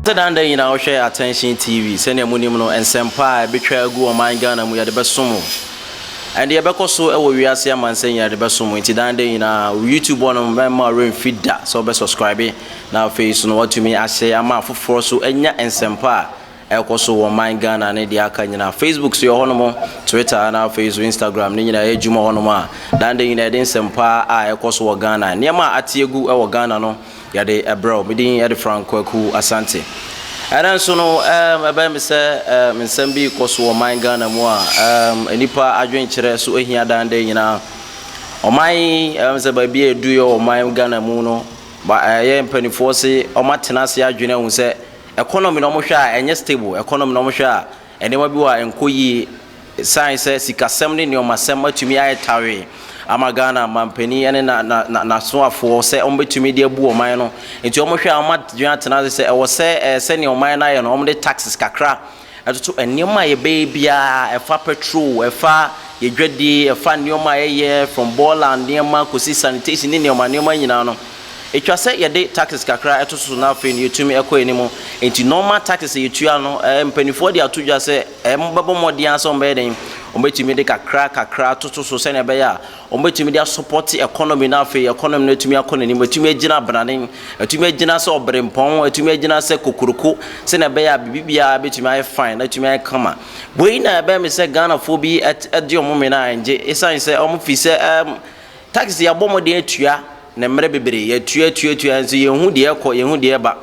Sɛ dan da nyinaa wohwɛ Attention TV, sɛnea munim no, nsɛmpa a ɛbɛtwa agu ɔman Ghana mu yɛde bɛsom wo. Ɛnde yɛbɛkɔ so wɔ wiase amansan nyinaa yɛde bɛsom wo. Nti dan da nyinaa wo YouTube hɔ no mɛmma wo werɛ mfi da sɛ wobɛ subscribe na afei so no woatumi ahyɛ ama afoforɔ so anya nsɛmpa a ɛrekɔ so wɔ ɔman Ghana ne deɛ aka nyinaa. Facebook so yɛ hɔnom, Twitter na afei so Instagram ne nyinaa yɛ adwuma hɔnom a dan da nyinaa yɛde nsɛmpa a ɛrekɔ so wɔ Ghana, nneɛma a ate agu wɔ Ghana no Yɛde brɛ wo. Me din de Frank Kwaku Asante. Ɛnɛ nso no, ɛɛm, ɛbɛyɛ me sɛ ɛɛm, nsɛm bi rekɔ so wɔ ɔman Ghana mu a ɛɛm, nnipa adwenkyerɛ so ahia daa da nyinaa. Ɔman yi, ɛɛm, sɛ baabi a ɛdu yɛ wɔ ɔman Ghana mu no, ba ɛyɛ mpanimfoɔ se wɔatena ase adwene ahu sɛ economy no wɔhwɛ a ɛnyɛ stable, economy no wɔhwɛ a Nneɛma bi wɔ a ɛnkɔ yie esiane sɛ sikasɛm ne nneɛmasɛm atumi ayɛ tawee ama Ghana manpanin ne na na na n'asoafoɔ sɛ wɔbɛtumi de abu ɔman no. Nti wɔhwɛ a wɔadwene atena ase sɛ ɛwɔ sɛ ɛɛ sɛnea ɔman no ayɛ no wɔde taxes kakra ɛtoto nneɛma a yɛbɛyɛ biara ɛfa petrol, ɛfa yɛ dwadie, ɛfa nneɛma a yɛyɛ from bɔɔla nneɛma kɔsi sanitation ne nneɛma nneɛma nyinaa no. Etwa sɛ yɛde taxes kakra to so na afei no yɛtumi kɔ anim. Enti normal taxes a yɛtua no, mpanimfoɔ de ato dwa sɛ wɔbɛbɔ mmɔden ara sɛ wɔbɛyɛ dɛn, wɔbɛtumi de kakra kakra atoto so sɛnea ɛbɛyɛ a wɔbɛtumi de asopɔte economy na afei economy no atumi akɔ n'anim, atumi agyina abranen, atumi agyina sɛ ɔberempɔn, atumi agyina sɛ kokoroko sɛnea ɛbɛyɛ a biribiara bɛtumi ayɛ fine na atumi ayɛ kama. Wei na ɛbɛyɛ me sɛ Ghanafoɔ bi de wɔn mene a ɛngye, ɛsiane sɛ wɔfi sɛ taxes yɛabɔ mmɔden atua Na mmerɛ bebree yɛtua tua tua nso yɛnhu deɛ ɛkɔ yɛnhu deɛ ɛba.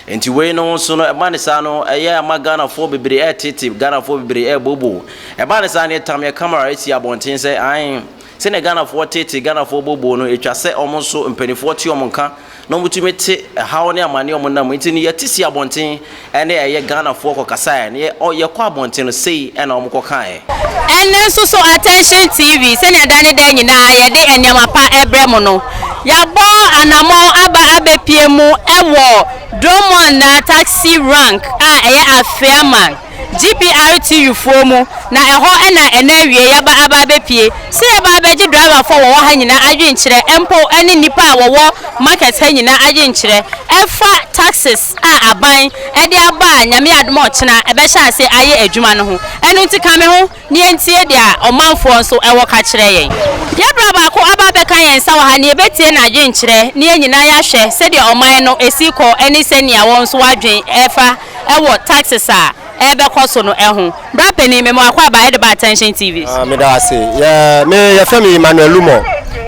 Nti wei no nso no ɛba ne saa no ɛyɛ ama Ghanafoɔ bebree ɛretete Ghanafoɔ bebree ɛrebooboo. Ɛba ne saa no yɛtam yɛ camera ɛsi abɔnten sɛ ae sɛdeɛ Ghanafoɔ tete Ghanafoɔ booboo no ɛtwa sɛ wɔn nso mpaninfoɔ te wɔn nka na wɔtumi te ɛhaw ne amaneɛ a wɔnam mu. Nti no yɛte si abɔnten ɛne ɛyɛ Ghanafoɔ kɔkasaeɛ na yɛkɔ abɔnten no sei na wɔn kɔkaeɛ. Ɛnnɛ nso so Attention TV, sɛnea da ne da nyinaa yɛde nneɛma pa brɛ mo no, yɛabɔ anammɔn aba abɛpue mu wɔ Drummond Taxi Rank a ɛyɛ Afeaman. GPRTU foɔ mu, na ɛhɔ na ɛnnɛ awiei yɛaba aba abɛpue, sɛ yɛba abɛgye driverfoɔ a wɔwɔ ha nyinaa adwenkyerɛ, mpo ne nnipa a wɔwɔ market ha nyinaa adwenkyerɛ ɛfa taxes a aban de aba a Nyame adom a ɔkyena ɛbɛhyɛ ase ayɛ adwuma no ho. Ɛno nti ka me ho na yɛntie deɛ ɔmanfoɔ nso wɔ ka kyerɛ yɛn. Yɛn bra baako aba abɛka yɛn nsa wɔ ha na yɛbɛtie n'adwenkyerɛ na yɛn nyinaa yɛahwɛ sɛdeɛ ɔman no ɛsi kɔ ne sɛnea wɔn nso wɔadwen ɛfa wɔ taxes a ɛrebɛkɔ so no ho. Bra panin, mema wo akwaaba ɛde ba Attention TV so. Ah, meda ase. Yɛ me yɛfrɛ me Emmanuel Lumo.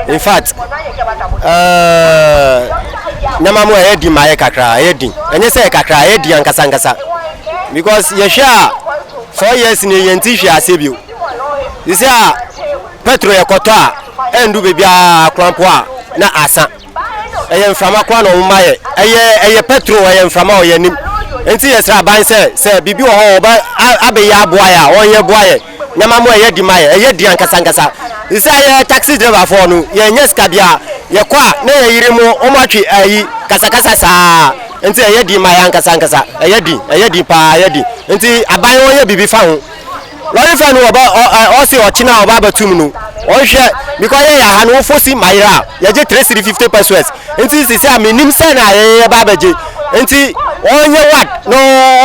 In fact, eh, nneɛma mu ɛyɛ din ma yɛ kakra, ɛyɛ din. Ɛnyɛ sɛ yɛ kakra, ɛyɛ din ankasa ankasa. Because yɛhwɛ a 4 years ni yɛn ti hwɛ ase bio. Sisi a petrol yɛkɔtɔ a ɛndu baabi a korampo a na asa. Ɛyɛ mframa koraa na wɔn ma yɛ. Ɛyɛ ɛyɛ petrol, ɛyɛ mframa ɔyɛ anim. Nti yɛsrɛ aban sɛ sɛ biribi wɔ hɔ ɔbɛ abɛyɛ aboa yɛ a ɔnyɛ boa yɛ. Nneɛma mu ɛyɛ di ma yɛ, ɛyɛ di ankasa ankasa. Sɛ yɛ taxi driver foɔ no yɛnyɛ sika biara. Yɛkɔ a na yɛ yere mu wɔn atwe ayi kasakasa saa. Nti ɛyɛ di ma yɛ ankasa ankasa. Ɛyɛ di, ɛyɛ di paa, ɛyɛ di. Nti aban wɔnyɛ biribi fa ho. Lɔre fɛ no ɔbɛ ɔ ɔsi ɔkyena ɔba abɛtum no ɔnhwɛ because yɛ yɛ ha no wofo si mayera a yɛgye 3 cedi 50 pesewas nti sisi a menim sɛ na yɛyɛ ba abɛgye nti ɔnyɛ wad na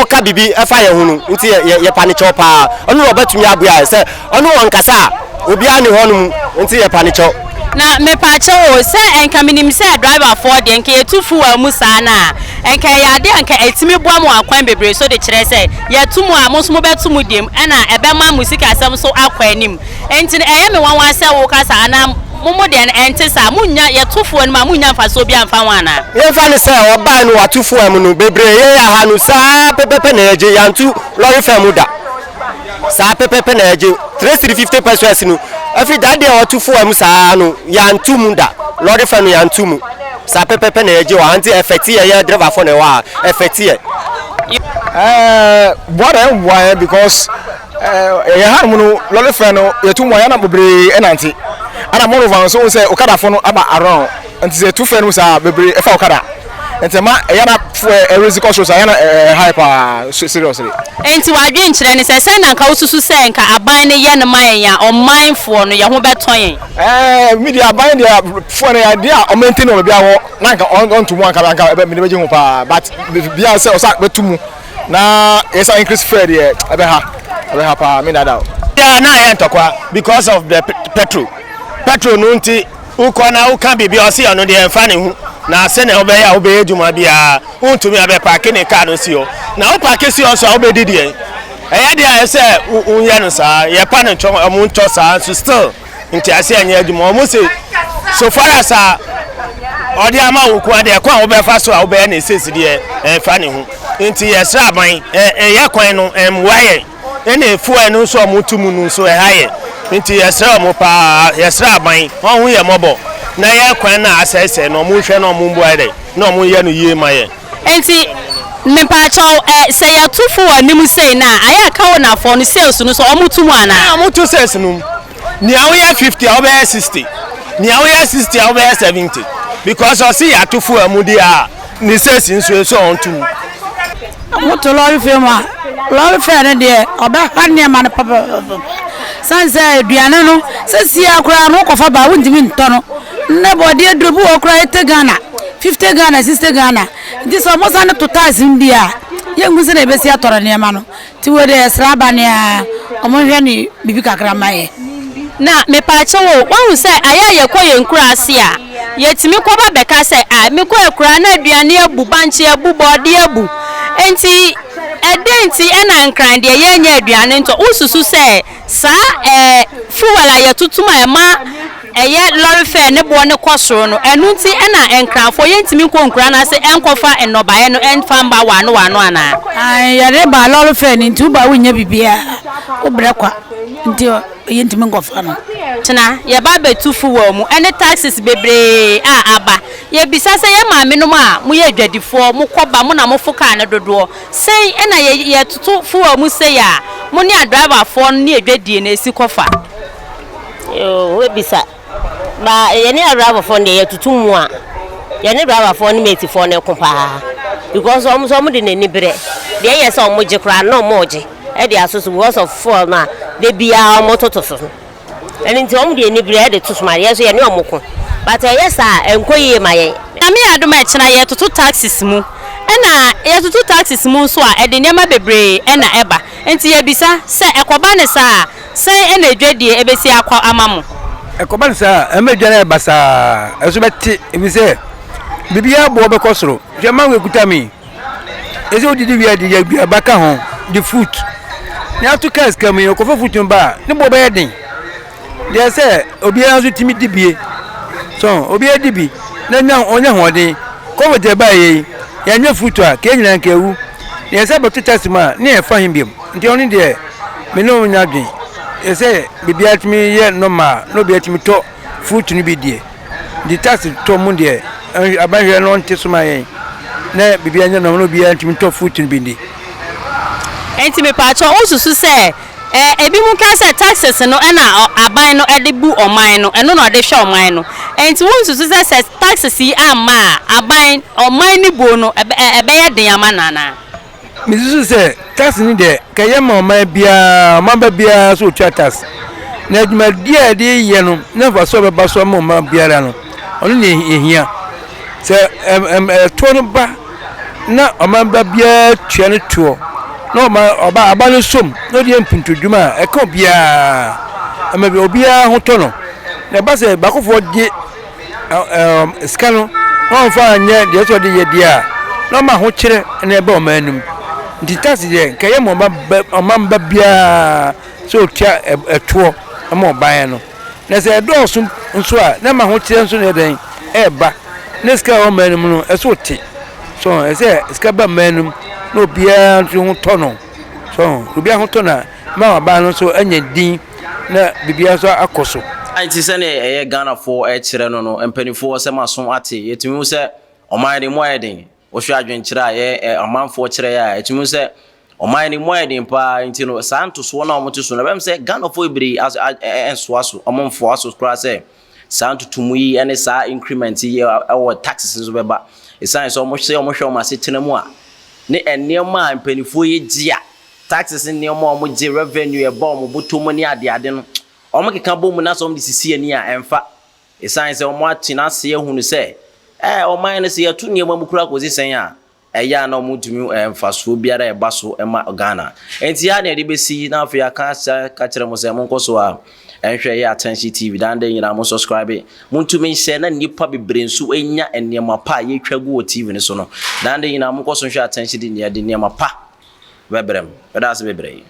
ɔka bibi ɛfa yɛn ho no nti yɛ yɛ pa ne kyɛw paa ɔno na ɔbɛtumi aboa sɛ ɔno ɔnkasa a obiara ne hɔ nom nti yɛ pa ne kyɛw. Na mepaakyɛw o, sɛ nka menim sɛ driver foɔ deɛ nka yɛtu fuel mu saa no a, nka ɛyɛ adeɛ a nka ɛtumi boa mo akwan bebree so de kyerɛ sɛ yɛto mu a mo nso mobɛto mo deɛ mu ɛna ɛbɛma mo sikasɛm nso akɔ anim. Nti no ɛyɛ me nwanwa sɛ woka saa anaa mo mo deɛ no ɛnte saa? Monnya, yɛto fuel no mu a monnya mfasoɔ biara mfa ho anaa? Yɛmfa no sɛ ɔbae no wato fuel mu no bebree yɛn aha no saa pɛpɛpɛ na yɛgye yɛanto lɔre fare mu da. Saa pɛpɛpɛ na yɛgye 3 cedi 50 pesewas no ɛfiri that day a wɔto fuel mu saa no yɛanto mu da lɔre fɛ no yɛanto mu saa pɛpɛpɛ na yɛgye wɔ ha nti ɛfɛte yɛ yɛ driver fo na ɛwɔ ha ɛfɛte yɛ. Ɛɛ boa na ɛmboa yɛn because ɛɛ yɛ ha nom no lɔre fɛ no yɛto mu a yɛn na bebree ɛnante ɛna moreover nso sɛ okadafo no aba around nti sɛ yɛto fɛ no mu saa bebree ɛfa okada. Nti ɛma ɛyɛ na fuel ɛrezi kɔ soro saa ɛyɛ na ɛha yɛ paa seriously. Enti w'adwenkyerɛ ne sɛ, sɛn na nka wosusu sɛ nka aban no yɛ no ma yɛn a ɔmanfoɔ no yɛn ho bɛtɔ yɛn? Ɛɛ me deɛ aban deɛ fuel no yɛ adeɛ a ɔmaintain wɔ baabi a wɔ na nka ɔnto mu anka anka ɛbɛ mede bɛgye ho paa but bia sɛ ɔsa bɛto mu na yɛsa increase fuel deɛ ɛbɛha ɛbɛha paa me dada o. Yeah, na ayɛ ntɔkwa because of the petrol. Petrol no nti wokɔ na woka biribi a ɔse ɔno deɛ ɛmfa ne ho na sɛnea wobɛyɛ a wobɛyɛ adwuma biara wontumi abɛpaake ne kaa no si hɔ na wopaake si hɔ nso a wobɛdi deɛn ɛyɛ deɛ a ɛsɛ woyɛ no saa yɛpa no ntɔ ɔmo ntɔ saa nso still ntease ɛnyɛ adwuma ɔmo se so far as a ɔde ama wo nko adeɛ kwan a wobɛfa so a wobɛyɛ ne sesi deɛ ɛmfa ne ho nti yɛsrɛ aban ɛyɛ kwan no ɛmmoa yɛn Ɛna fuel no nso a wɔn tu mu no nso ɛha yɛ nti yɛsrɛ wɔn paa yɛsrɛ aban wɔn ho yɛ mɔbɔ na yɛ kwan na asɛesɛe no wɔn nhwɛ na wɔn mboa yɛ na wɔn yɛ no yie ma yɛ. Nti mepaakyɛw ɛ sɛ yɛto fuel anim sei no a ayɛ a kawonafoɔ no sales no nso wɔn to mu anaa? Ɛɛ wɔn to sales no mu nea woyɛ 50 a wobɛyɛ 60 nea woyɛ 60 a wobɛyɛ 70 because ɔsi yɛato fuel mu deɛ a ne sales nso nso wɔn to mu. Woto lɔre fɛ mu a, lɔre fɛ no deɛ ɔbɛha nneɛma no papapapa. Sane sɛ aduane no sesia koraa no wokɔfa ba a wontumi ntɔ no. Nnɛ bɔdeɛ duro bi wɔ hɔ koraa 80 Ghana, 50 Ghana, 60 Ghana. Nti sɛ wɔsane to tax no bi a, yɛnhu sɛdeɛ yɛbɛsi atɔ no nneɛma no. Nti wei deɛ yɛsrɛ aban a wɔnhwɛ no biribi kakra mma yɛn. Na mepaakyɛw o, woahu sɛ ayɛ a yɛkɔ yɛn nkuraase a, yɛtumi kɔba bɛka sɛ, ah, mekɔ akuraa na aduane abu, bankye abu, bɔɔdeɛ abu. Enti ɛdɛn nti na Nkran deɛ yɛnyɛ aduane ntɔ? Wosusu sɛ saa eh, fuel a yɛtotom a ɛma ɛyɛ lɔre fare ne boɔ no kɔ soro no, ɛno nti na Nkranfoɔ yɛntumi nkɔ nkuraa no ase nkɔfa nnɔbaeɛ no mfa mma wɔano wɔano anaa? Ae, yɛde ba lɔre fare no nti woba a wonnya biribiara, wobrɛ kwa nti yɛntumi nkɔfa no. Kyena yɛba abɛtu fuel mu ne taxes bebree a aba. Yɛbisa sɛ yɛn maamenom a moyɛ adwadifoɔ, mokɔ ba, mo na mofo kaa no dodoɔ, sɛn na yɛtoto fuel mu sei a mo ne adriverfoɔ no ne adwadie no ɛsi kɔfa? Yoo, wobisa. Ba yɛne adrabafoɔ no deɛ yɛtoto mu a, yɛne drabafoɔ ne matefoɔ no ko paa. Because wɔn nso wɔn de n'ani berɛ. Deɛ ɛyɛ sɛ wɔn gye koraa no na wɔn regye de aso so because of fuel no a da biara wɔn toto so no. Ɛno nti wɔn de ani berɛ de to so ma yɛn nso yɛne wɔn ko. But ɛyɛ saa a ɛnkɔ yie ma yɛn. Nyame yɛ adom a ɛkyena yɛtoto taxes mu. Ɛna yɛtoto taxes mu nso a ɛde nneɛma bebree na ɛba. Nti yɛbisa sɛ ɛkɔba no saa a Sɛn na adwadie bɛsi akɔ ama mo? Ɛkɔba no saa a, ɛma dwa no ayɛ basaa, ɛso bɛte, efisɛ biribiara boɔ bɛkɔ soro. Hwɛ mango ekuta me yi, ɛsɛ wodidi wie a de aduaba ka ho, de fruit. Nea ato kaa sika mu yi, ɔkɔfa fruit no ba a, ne boɔ bɛyɛ den. Deɛ sɛ obiara nso tumi di bie, so obiara di bi na nya ɔnya ahoɔden. Covid ɛbaeɛ yi, yɛanyɛ fruit a, ka yɛn nyinaa nka yɛawu. Deɛ sɛ bɛto taxi mu a, ne yɛfa he biom. Nti ɔno deɛ me ne wo nya adwen. Ɛsɛ sɛ biribiara tumi yɛ normal na obiara tumi tɔ fruit no bi die. Nti tax tɔ mu deɛ aban hwɛ na ɔnte so ma yɛn na biribiara nyɛ normal na obiara ntumi tɔ fruit no bi ndi. Nti mepaakyɛw wo susu sɛ eh ebinom ka sɛ taxes no ɛna aban no ɛde bu ɔman no ɛno na ɔde hwɛ ɔman no nti wo nsusu sɛ sɛ taxes yi amma a aban ɔman no buo no ɛbɛyɛ den ama no anaa? Mesusu sɛ tax no deɛ ka ɛyɛ ma ɔman biara, ɔman ba biara sɛ ɔtua tax. Na dwumadie a yɛde yɛ no na mfasoɔ a ɛbɛba so ama ɔman biara no, ɔno na ɛhia. Sɛ ɛtoɔ no ba na ɔman ba biara tua ne toɔ na ɔman ɔba aba no som na ɔde yɛ mpuntudwuma a, ɛka obiara. Ɛma obiara ho tɔ no. Na ɛba sɛ baakofoɔ gye sika no na wɔmfa anyɛ deɛ ɛsɛ ɔde yɛ deɛ a, na ɔma ahokyerɛ na ɛba ɔman no mu. Nti tax deɛ nka ɛyɛ ma ɔman ba biara sɛ ɔtua ɛtoɔ ma ɔban no. Na sɛ ɛdɔɔso nso a, na ɛma ahokyerɛ nso na ɛdɛn ɛreba. Na sika a ɛwɔ ɔman no mu no, ɛso te. So ɛsɛ sika ba ɔman no mu na obiara nso ho tɔ no. So obiara ho tɔ no a, ma ɔban no nso anya din na biribiara nso akɔ so. Nti sɛdeɛ ɛyɛ Ghanafoɔ ɛkyerɛ no no, mpaninfoɔ sɛ moaso ate, yɛtumi hu sɛ ɔman no mu ayɛ den. Wohwɛ adwenkyerɛ a yɛ ɔmanfoɔ kyerɛeɛ a, ɛtumi hu sɛ ɔman no mu ayɛ den paa. Nti no saa ntosoɔ no a wɔte so no, ɛbɛyɛ sɛ Ghanafoɔ bebree nsoa so, wɔmfoa so koraa sɛ. saa ntotomu yi ne saa increment yi wɔ taxes nso bɛba. Ɛsiane sɛ wɔn sɛ wɔhwɛ wɔn asetena mu a, ne nneɛma a mpanimfoɔ yi gye a, taxes ne nneɛma a wɔgye, revenue ɛba wɔn bɔtɔ mu ne adeade no, wɔkeka bɔ mu na sɛ wɔde sisi ani a, ɛmfa. Ɛsiane sɛ wɔatena ase ahunu sɛ, ɛɛ, ɔman no sɛ yɛto nneɛma mu koraa kɔsi sɛn a, ɛyɛ a na wɔntumi mfasoɔ biara a ɛba so ma Ghana. Enti ha na yɛde bɛsi na afei aka ahyɛ ka kyerɛ mo sɛ monkɔ so a ɛnhwɛ yɛ Attention TV daa da nyinaa mo subscribe montumi nhyɛ na nnipa bebree nso nya nneɛma pa a yɛtwa gu wɔ TV no so no. Daa da nyinaa monkɔ so nhwɛ Attention de nea de nneɛma pa bɛbrɛ mo. Meda ase bebree.